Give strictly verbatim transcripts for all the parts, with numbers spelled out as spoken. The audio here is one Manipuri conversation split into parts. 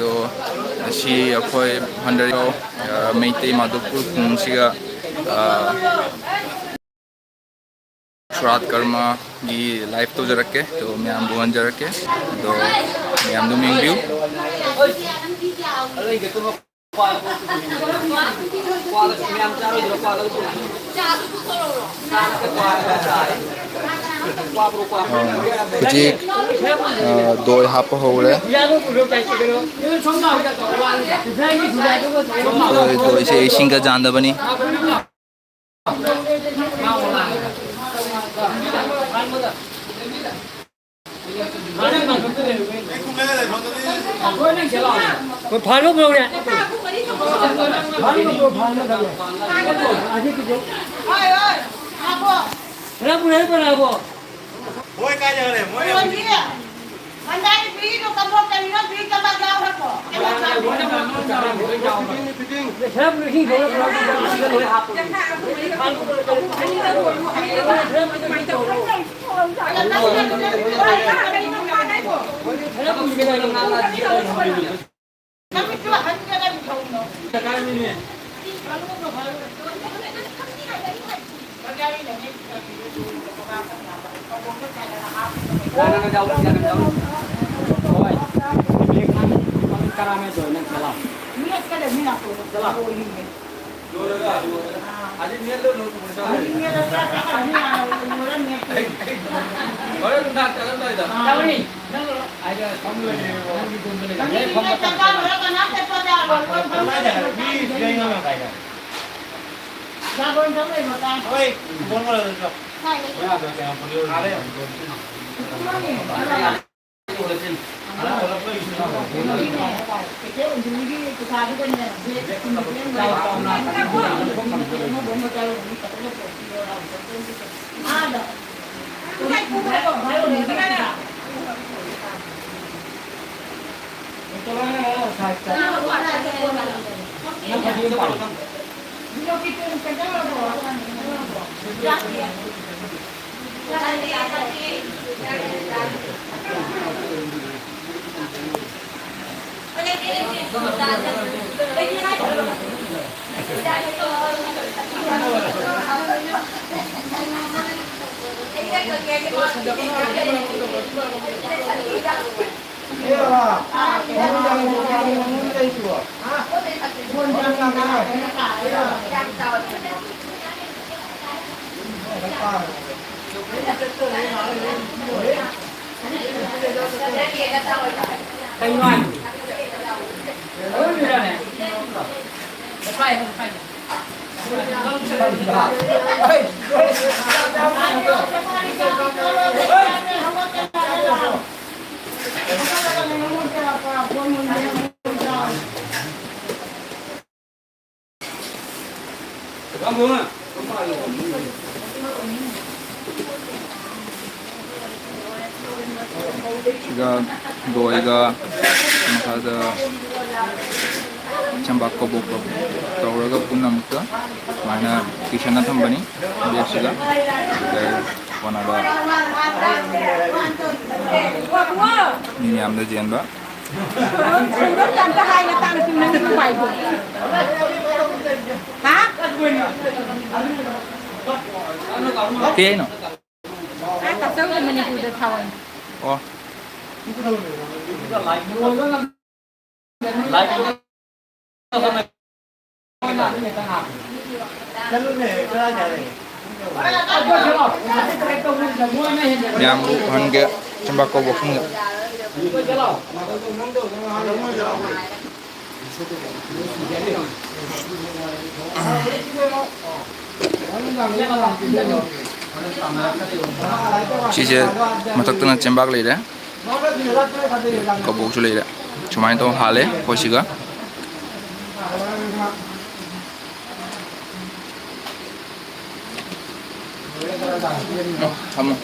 ꯑꯗꯣ ꯉꯁꯤ ꯑꯩꯈꯣꯏ ꯍꯟꯗꯛ, ꯑ, ꯃꯩꯇꯩ ꯃꯥꯙꯕꯄꯨꯔ ꯈꯨꯟꯁꯤꯒ, ꯑ, ꯁ꯭ꯔꯥꯗ ꯀꯔꯃꯒꯤ ꯂꯥꯏꯚ ꯇꯧꯖꯔꯛꯀꯦ꯫ ꯑꯗꯣ ꯃꯌꯥꯝꯕꯨ ꯎꯍꯟꯖꯔꯛꯀꯦ꯫ ꯑꯗꯣ ꯃꯌꯥꯝ ꯑꯗꯨꯝ ꯌꯦꯡꯕꯤꯌꯨ꯫ ꯍꯧꯖꯤꯛ, ꯑ, ꯗꯣꯏ ꯍꯥꯞꯄ ꯍꯧꯔꯦ꯫ ꯗꯣꯏ, ꯗꯣꯏꯁꯦ ꯏꯁꯤꯡꯒ ꯆꯥꯟꯗꯕꯅꯤ꯫ ꯃꯣꯏ ꯀꯥꯏ ꯌꯧꯔꯦ? ꯃꯣꯏ ꯌꯧꯔꯦ꯫ ꯃꯟꯗꯥꯏ ꯕꯤꯗꯣ ꯀꯝꯕꯣꯛ ꯀꯔꯤꯅꯣ? ꯕꯤ ꯀꯝꯕꯣꯛ ꯌꯥꯎꯈ꯭ꯔꯕꯣ? ꯁꯤꯒ ꯕꯣꯏꯒ ꯃꯈꯥꯗ ꯆꯦꯡꯕꯥꯛ ꯀꯕꯣꯛ ꯀꯕꯣꯛ ꯇꯧꯔꯒ ꯄꯨꯟꯅ ꯑꯃꯨꯛꯇ ꯁꯨꯃꯥꯏꯅ ꯀꯤꯁꯟꯅ ꯊꯝꯕꯅꯤ꯫ ꯕꯦꯛꯁꯤꯒ ꯑꯗꯩ ꯀꯣꯟꯅꯗ ꯃꯤ ꯃꯌꯥꯝꯗ ꯆꯦꯟꯕ꯫ ꯁꯦꯟꯗꯣꯛꯇ ꯑꯝꯇ ꯍꯥꯏ, ꯅꯇꯥꯅꯁꯨ ꯅꯪꯒꯤ ꯅꯨꯡꯉꯥꯏꯗꯣ꯫ ꯍꯥ? ꯀꯩ ꯍꯥꯏꯅꯣ? ꯑꯥ, ꯇꯥꯆꯧꯒꯤ ꯃꯅꯤꯄꯨꯔꯗ ꯊꯥꯎ ꯑꯣꯏꯅ꯫ ꯑꯣ꯫ ꯌꯥꯝ ꯎꯍꯟꯒꯦ ꯆꯨꯝꯕꯥꯛ ꯀꯧꯕ ꯈꯪꯗꯦ꯫ ꯁꯤꯁꯦ ꯃꯊꯛꯇꯅ ꯆꯦꯡꯕꯥꯛ ꯂꯩꯔꯦ꯫ ꯀꯕꯣꯛꯁꯨ ꯂꯩꯔꯦ꯫ ꯁꯨꯃꯥꯏꯅ ꯇꯧꯔ ꯍꯥꯜꯂꯦ ꯑꯩꯈꯣꯏ ꯁꯤꯒ꯫ ꯊꯝꯃꯣ꯫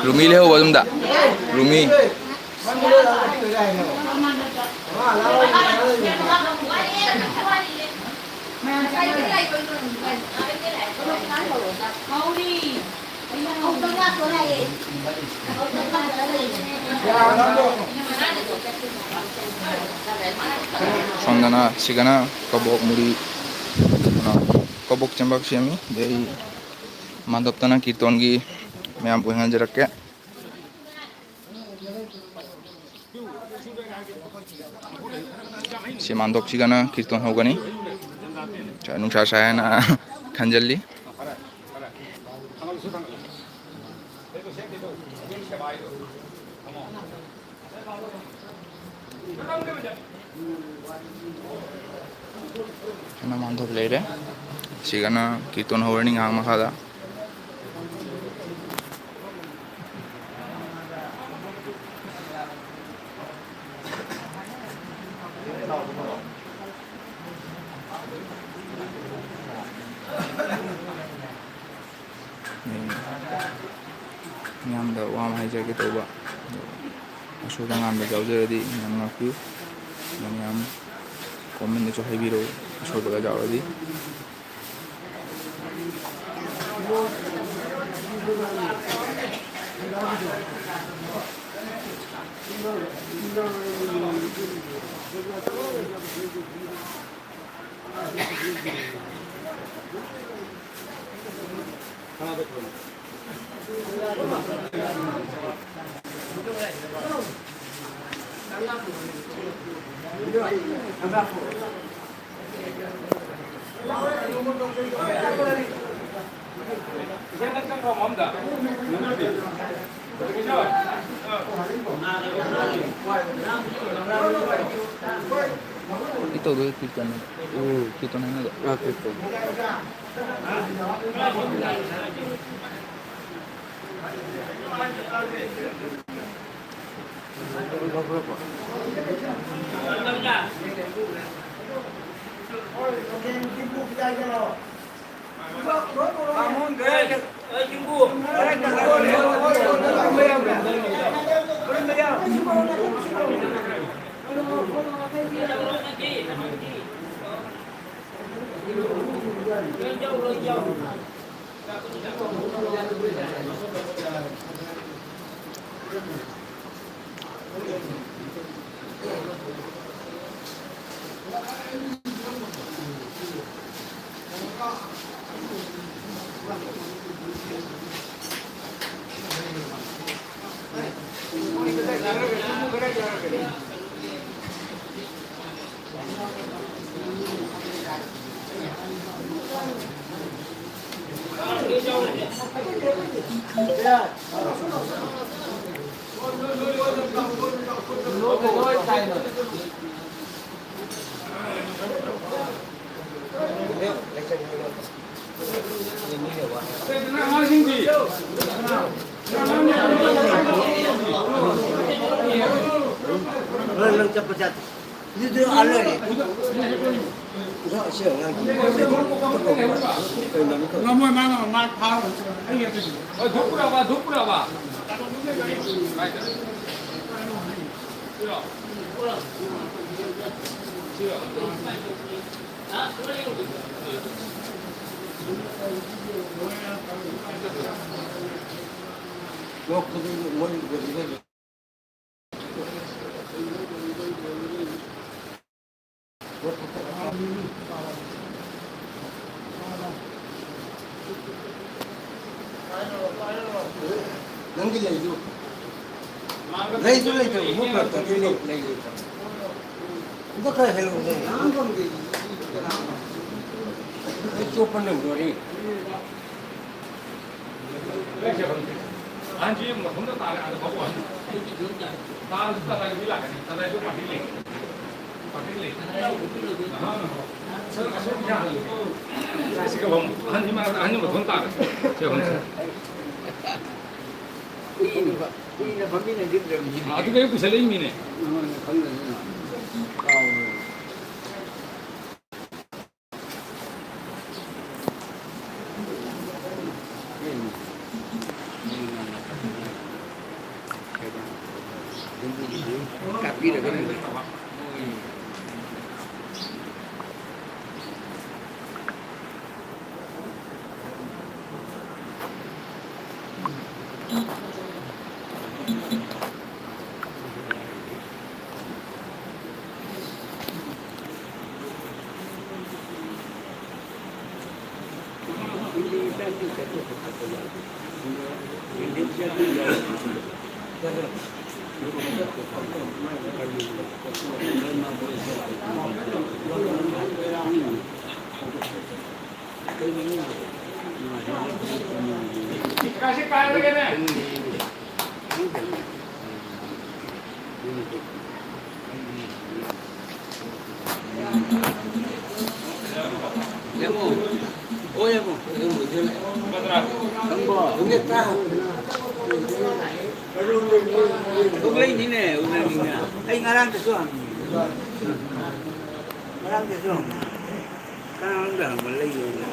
ꯔꯨꯃꯤ ꯂꯩꯍꯧꯕ ꯑꯗꯨꯝꯗ꯫ ꯔꯨꯃꯤ꯫ ꯁꯣꯝꯗꯅ ꯁꯤꯒꯅ ꯀꯕꯣꯛ ꯃꯨꯔꯤ, ꯀꯩꯅꯣ, ꯀꯕꯣꯛ ꯆꯦꯡꯕꯥꯛ ꯁꯦꯝꯃꯤ꯫ ꯑꯗꯩ ꯃꯥꯟꯗꯞꯇꯅ ꯀꯤꯔꯇꯣꯟꯒꯤ ꯃꯌꯥꯝ ꯎꯍꯟꯖꯔꯛꯀꯦ꯫ ꯁꯤ ꯃꯥꯟꯗꯣꯞꯁꯤꯒꯅ ꯀꯤꯔꯇꯣꯟ ꯍꯧꯒꯅꯤ꯫ ꯅꯨꯡꯁꯥ ꯁꯥꯏ ꯍꯥꯏꯅ ꯈꯟꯖꯜꯂꯤ꯫ ꯁꯤꯅ ꯃꯥꯟꯗꯣꯞ ꯂꯩꯔꯦ꯫ ꯁꯤꯒꯅ ꯀꯤꯔꯇꯣꯟ ꯍꯧꯔꯅꯤ ꯉꯥꯏꯍꯥꯛ ꯃꯈꯥꯗ꯫ ꯃꯌꯥꯝꯗ ꯋꯥ ꯑꯃ ꯍꯥꯏꯖꯒꯦ ꯇꯧꯕ꯫ ꯑꯁꯣꯏꯕ ꯑꯉꯥꯝꯕ ꯌꯥꯎꯖꯔꯗꯤ ꯃꯌꯥꯝ ꯉꯥꯛꯄꯤꯌꯨ꯫ ꯑꯗꯨ ꯃꯌꯥꯝ comment ꯇꯁꯨ ꯍꯥꯏꯕꯤꯔꯛꯎ, ꯑꯁꯣꯏꯕꯒ ꯌꯥꯎꯔꯗꯤ꯫ ꯁꯤ ꯇꯧꯗꯣꯏ ꯀꯤꯔꯇꯟ꯫ ꯎꯝ꯫ ꯀꯤꯔꯇꯟ ꯍꯥꯏꯅꯗꯣ꯫ ꯑꯥ, ꯀꯤꯔꯇꯟ꯫ ꯅꯪ ꯆꯠꯄ ꯆꯠ꯫ ꯑꯗꯨꯗꯤ ꯑꯥ ꯂꯩꯔꯦ꯫ ꯑꯣꯖꯥ, ꯑꯁꯤ ꯑꯉꯥꯡꯁꯤ ꯀꯩꯅꯣꯅꯤ ꯇꯧꯔꯤ꯫ ꯉꯝꯃꯣꯏ, ꯃꯥ ꯉꯝꯃꯣꯏ, ꯃꯥ ꯐꯥꯔꯣꯏ꯫ ꯑꯩ ꯑꯗꯨꯗꯤ꯫ ꯍꯣꯏ, ꯙꯨꯞ ꯄꯨꯔꯛꯑꯕ, ꯙꯨꯞ ꯄꯨꯔꯛꯑꯕ? ꯀꯥꯏꯗ? ꯁꯤꯔꯣ? ꯁꯤꯔꯣ? ꯂꯣꯛꯇꯗꯤ ꯃꯣꯏ ꯒꯥꯔꯤꯗ ꯅꯪꯒꯤ ꯂꯩꯗꯨ꯫ ꯂꯩꯁꯨ ꯂꯩꯇꯕ, ꯑꯃꯨꯛ ꯄꯨꯔꯛꯇꯗꯤ ꯂꯩ, ꯂꯩ ꯂꯩꯇꯕ꯫ ꯑꯝꯇ ꯈꯔ ꯍꯦꯜꯂꯛꯎꯅꯦ꯫ ꯑꯩ ꯆꯣꯞꯄ ꯅꯪꯗꯣꯔꯤ꯫ ꯑꯍꯟꯁꯤ ꯃꯊꯟꯇ ꯇꯥꯔꯦ, ꯑꯥꯗ ꯐꯥꯎꯕ ꯋꯥꯅꯤ꯫ ꯇꯥꯔꯁꯨ ꯇꯔꯥꯏꯗꯨꯗꯤ ꯂꯥꯛꯀꯅꯤ, ꯇꯔꯥꯏꯗꯨ ꯄꯥꯔꯇꯤ ꯂꯩ꯫ ꯄꯥꯔꯇꯤ ꯂꯩ꯫ ꯑꯍꯥ꯫ ꯑꯁꯣꯝ, ꯑꯁꯣꯝ ꯌꯥꯍꯜꯂꯨ꯫ ꯁꯤ ꯀꯧꯐꯝ꯫ ꯑꯍꯟꯁꯤ ꯃꯥ-, ꯑꯍꯟꯁꯤ ꯃꯊꯟꯇ ꯇꯥꯔꯦ꯫ ꯁꯤ ꯀꯧꯐꯝꯁꯦ꯫ ꯀꯨꯏꯅ ꯐ-, ꯀꯨꯏꯅ ꯐꯝꯃꯤꯟꯅꯈꯤꯗ꯭ꯔꯕꯅꯤ꯫ ꯑꯥ, ꯑꯗꯨꯒ ꯑꯩ ꯄꯨꯁꯜꯂꯛꯏ ꯃꯤꯅꯦ꯫ ꯃꯉꯣꯟꯗ ꯈꯪꯗꯗꯅ ꯀꯥꯎꯔꯦ꯫ ꯊꯣꯛꯂꯛꯏꯅꯤꯅꯦ, ꯎꯅꯅꯤꯡꯉꯦ꯫ ꯑꯩ ꯉꯔꯥꯡꯗꯁꯨ ꯍꯪꯉꯤ꯫ ꯉꯔꯥꯡꯗꯁꯨ ꯍꯪꯉꯤ꯫ ꯀꯅꯥꯅꯣꯝꯗ ꯍꯪꯕ ꯂꯩꯌꯦꯅ꯫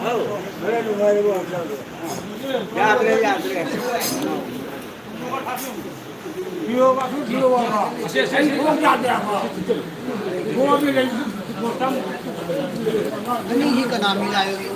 ꯍꯥꯎ꯫ ꯌꯥꯗ꯭ꯔꯦ, ꯌꯥꯗ꯭ꯔꯦ꯫ ꯃꯤꯒꯤ ꯀꯅꯥ ꯃꯤ ꯂꯥꯛꯑꯦ?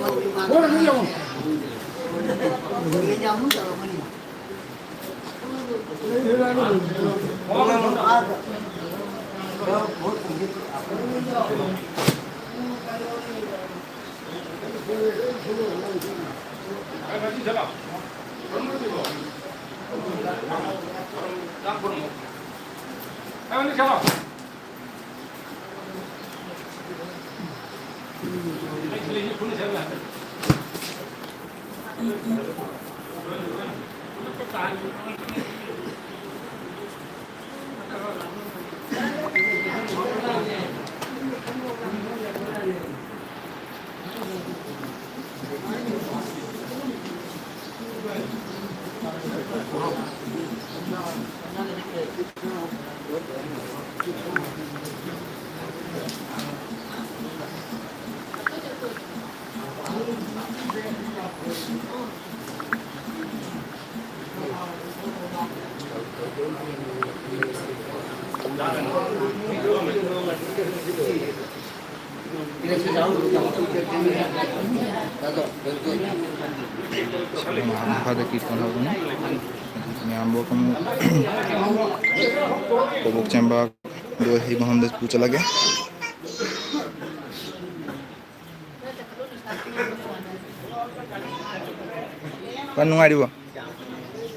ꯃꯌꯥꯝꯕꯨ ꯑꯃꯨꯛ ꯀꯣꯕꯣꯛ ꯆꯦꯝꯕ ꯑꯗꯨ ꯍꯩꯕ ꯃꯐꯝꯗ ꯄꯨ ꯆꯠꯂꯒꯦ꯫ ꯅꯨꯡꯉꯥꯏꯔꯤꯕꯣ?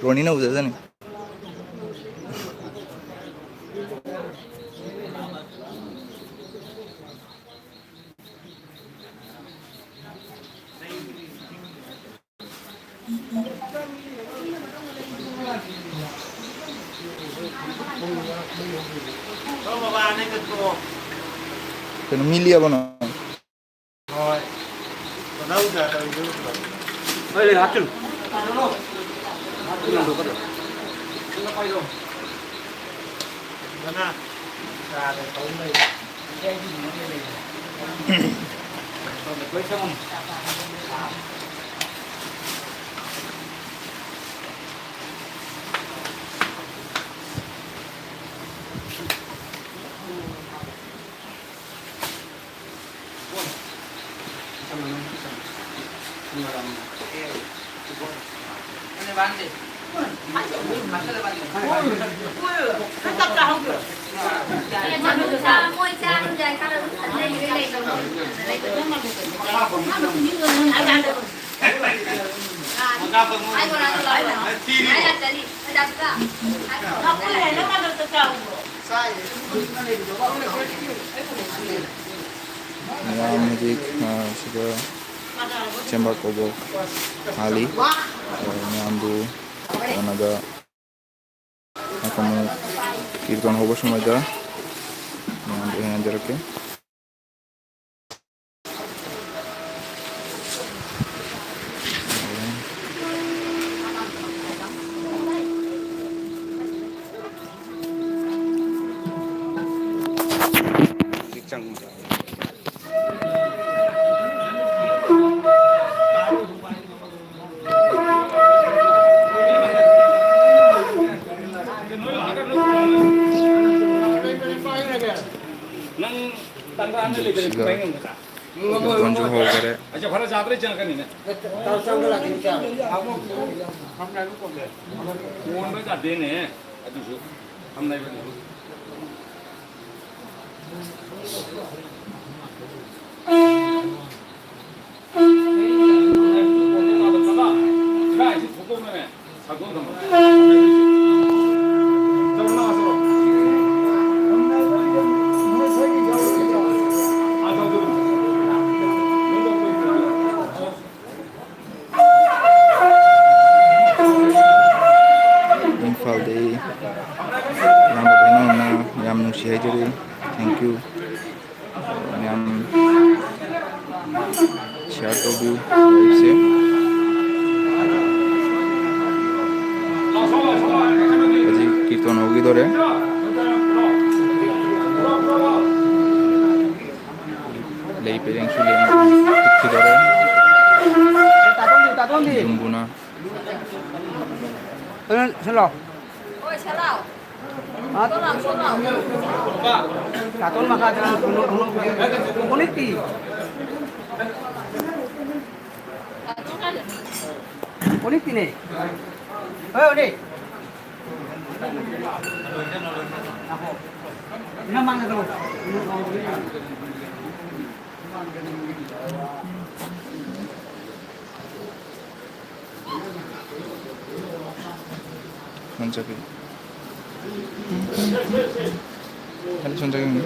ꯔꯣꯅꯤꯅ ꯎꯖꯖꯅꯤ꯫ ꯀꯩꯅꯣ, ꯃꯤ ꯂꯦꯛꯑꯕꯣ ꯅꯪ? ꯍꯣꯏ꯫ ꯍꯣꯏ, ꯍꯥꯞꯆꯤꯜꯂꯨ꯫ ꯃꯌꯥꯝ ꯍꯧꯖꯤꯛ, ꯑ, ꯁꯤꯗ ꯆꯦꯝꯕꯥ ꯀꯧꯕ ꯍꯥꯜꯂꯤ꯫ ꯑ, ꯃꯌꯥꯝꯕꯨ ꯀꯣꯟꯅꯗ ꯉꯥꯏꯈꯣ, ꯑꯃꯨꯛ ꯀꯤꯔꯇꯟ ꯍꯧꯕ ꯁꯃꯣꯏꯗ ꯃꯌꯥꯝꯗ ꯑꯩ ꯍꯥꯏꯖꯔꯛꯀꯦ꯫ ꯅꯪ ꯇꯟꯖꯥ ꯑꯃ ꯂꯩꯇ꯭ꯔꯗꯤ ꯁꯤꯒ ꯄꯥꯏ ꯉꯝꯒꯗ꯭ꯔꯥ? ꯀꯣꯟꯁꯨ ꯍꯧꯈꯔꯦ꯫ ꯑꯆꯥ, ꯐꯔꯦ, ꯆꯥꯗ꯭ꯔꯦ, ꯆꯪꯉꯛꯀꯅꯤꯅꯦ꯫ ꯀꯣꯟꯕ ꯌꯥꯗꯦꯅꯦ, ꯑꯗꯨꯁꯨ ꯊꯝꯅꯩꯕꯅꯤ꯫ ꯏꯝꯐꯥꯜꯗꯒꯤ ꯏꯌꯥꯝꯕ ꯀꯩꯅꯣꯅ ꯌꯥꯝ ꯅꯨꯡꯁꯤ ꯍꯥꯏꯖꯔꯤ꯫ Thank you꯫ ꯃꯌꯥꯝ share ꯇꯧꯕꯤꯌꯨ ꯂꯥꯏꯚꯁꯦ꯫ ꯍꯧꯖꯤꯛ ꯀꯤꯔꯇꯣꯟ ꯍꯧꯈꯤꯗꯣꯔꯦ꯫ ꯂꯩ ꯄꯔꯦꯡꯁꯨ ꯂꯦꯡ-, ꯍꯨꯠꯈꯤꯗꯣꯔꯦ꯫ ꯌꯨꯝꯕꯨꯅ꯫ ꯍꯣꯏ, ꯁꯦ ꯂꯥꯎ꯫ ꯀꯥꯇꯣꯟ ꯃꯈꯥꯗ ꯀꯣꯂꯤꯛꯇꯤ꯫ ꯀꯣꯂꯤꯛꯇꯤꯅꯦ꯫ ꯍꯣꯏ, ꯍꯣꯏ꯫ ꯏꯅꯝꯃ ꯃꯥꯡꯗ ꯇꯧ꯫ ꯁꯣꯝ ꯆꯠꯈꯤ꯫ ꯍꯥꯏꯗꯤ ꯁꯣꯝ ꯆꯠꯈꯤ꯫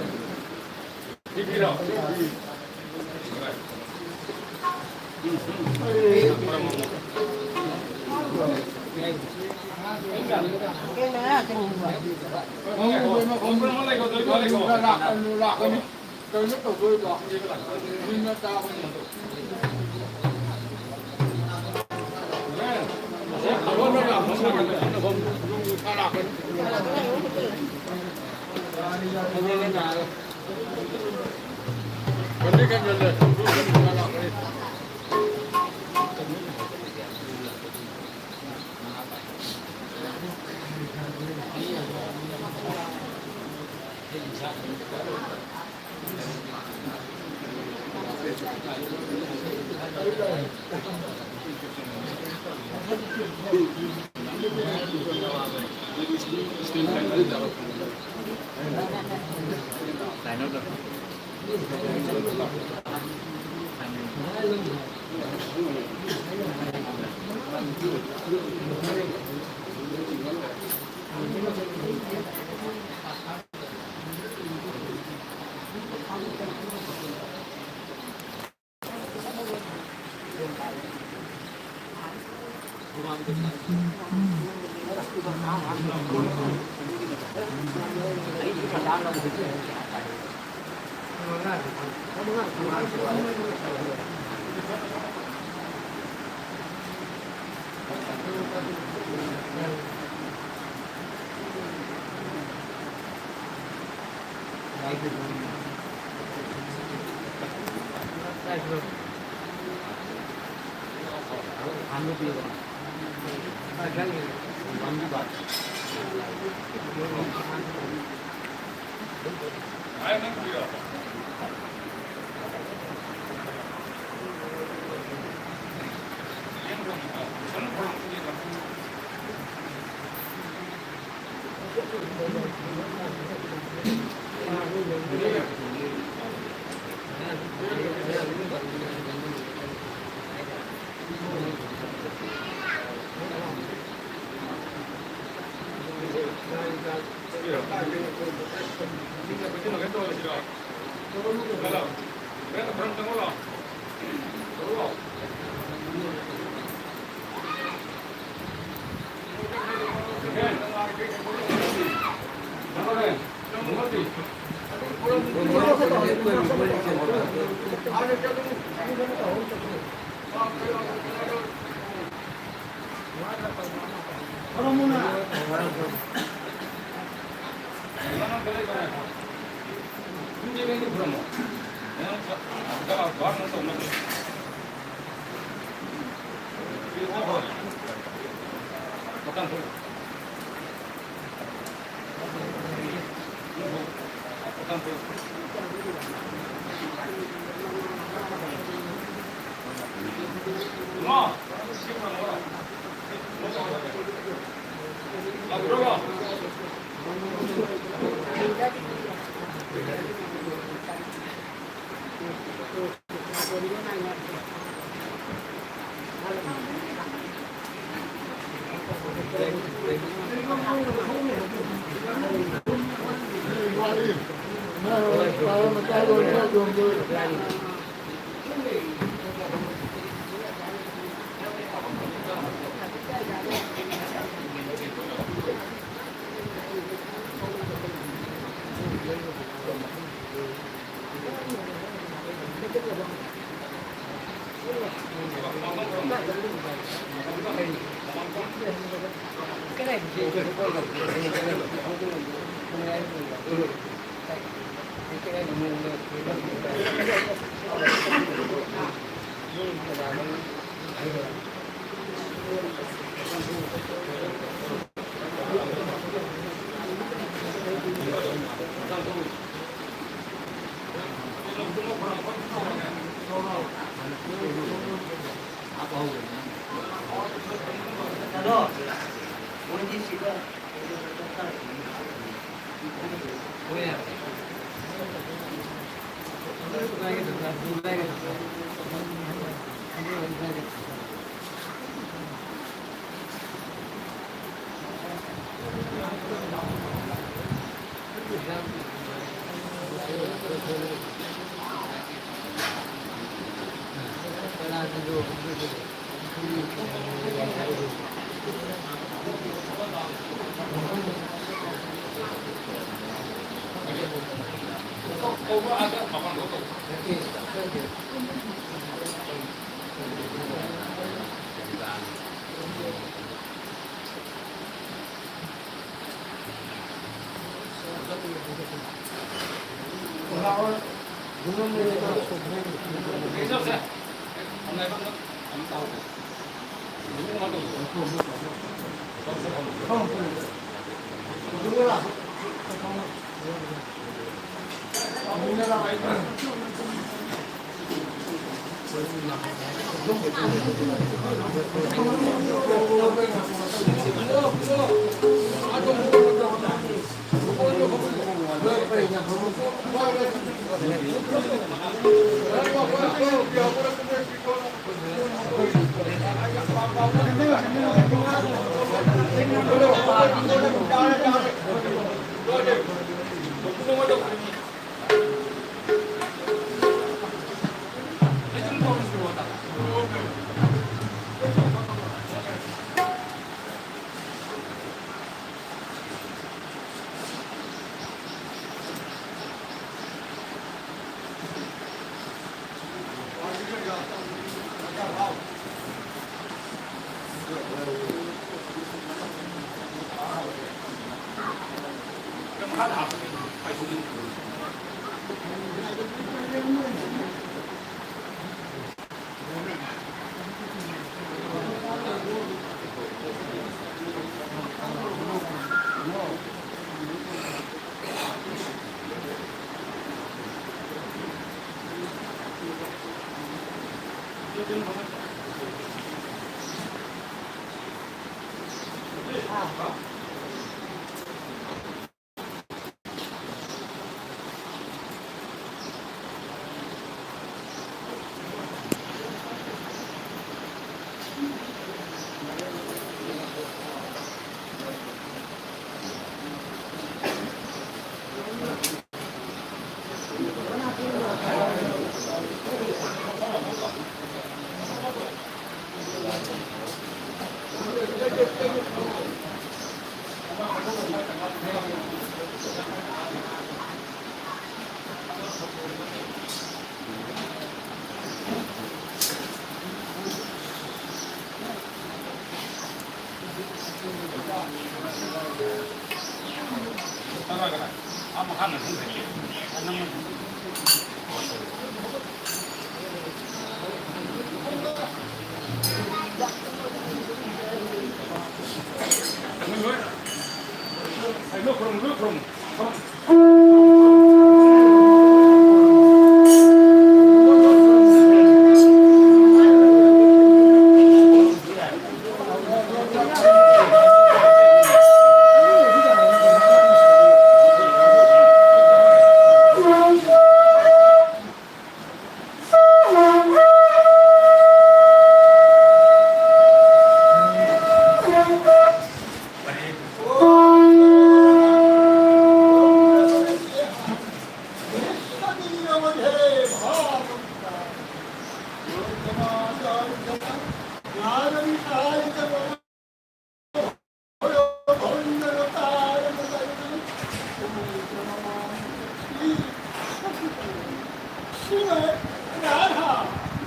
श्रीमद् राधा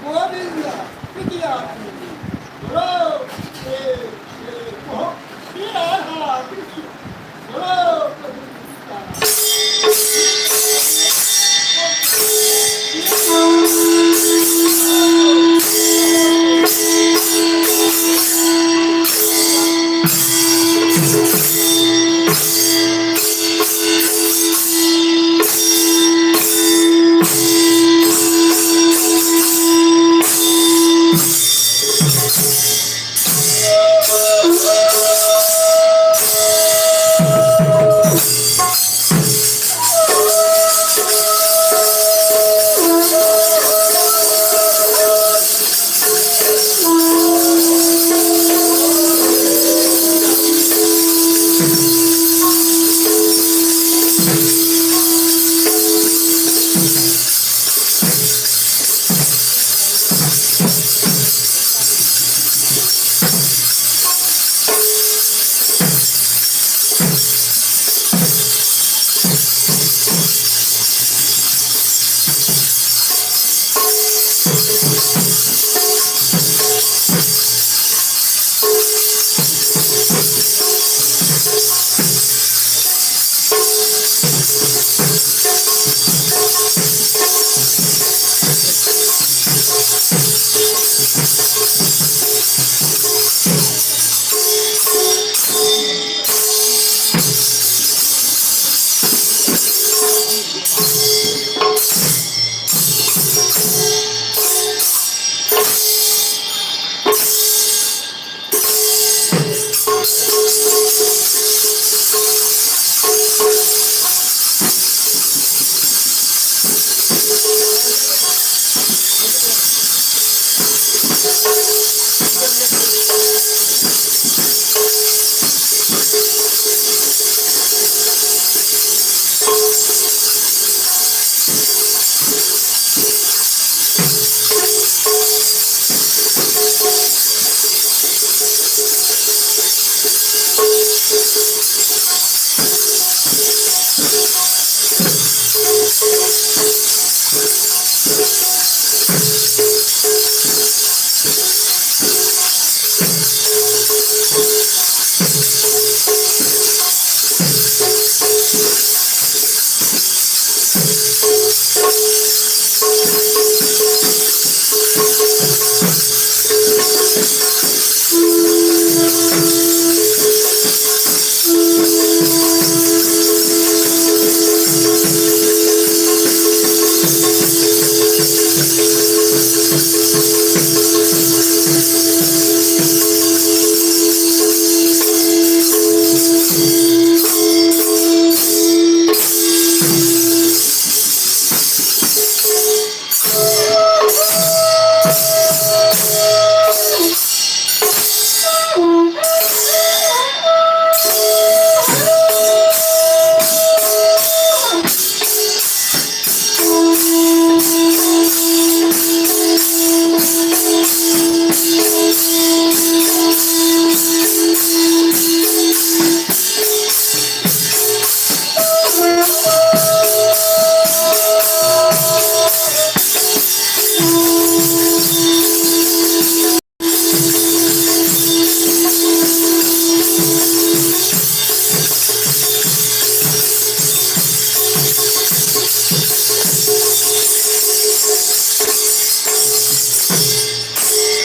गोविंद प्रीतिया बोलो। श्री श्री मोहन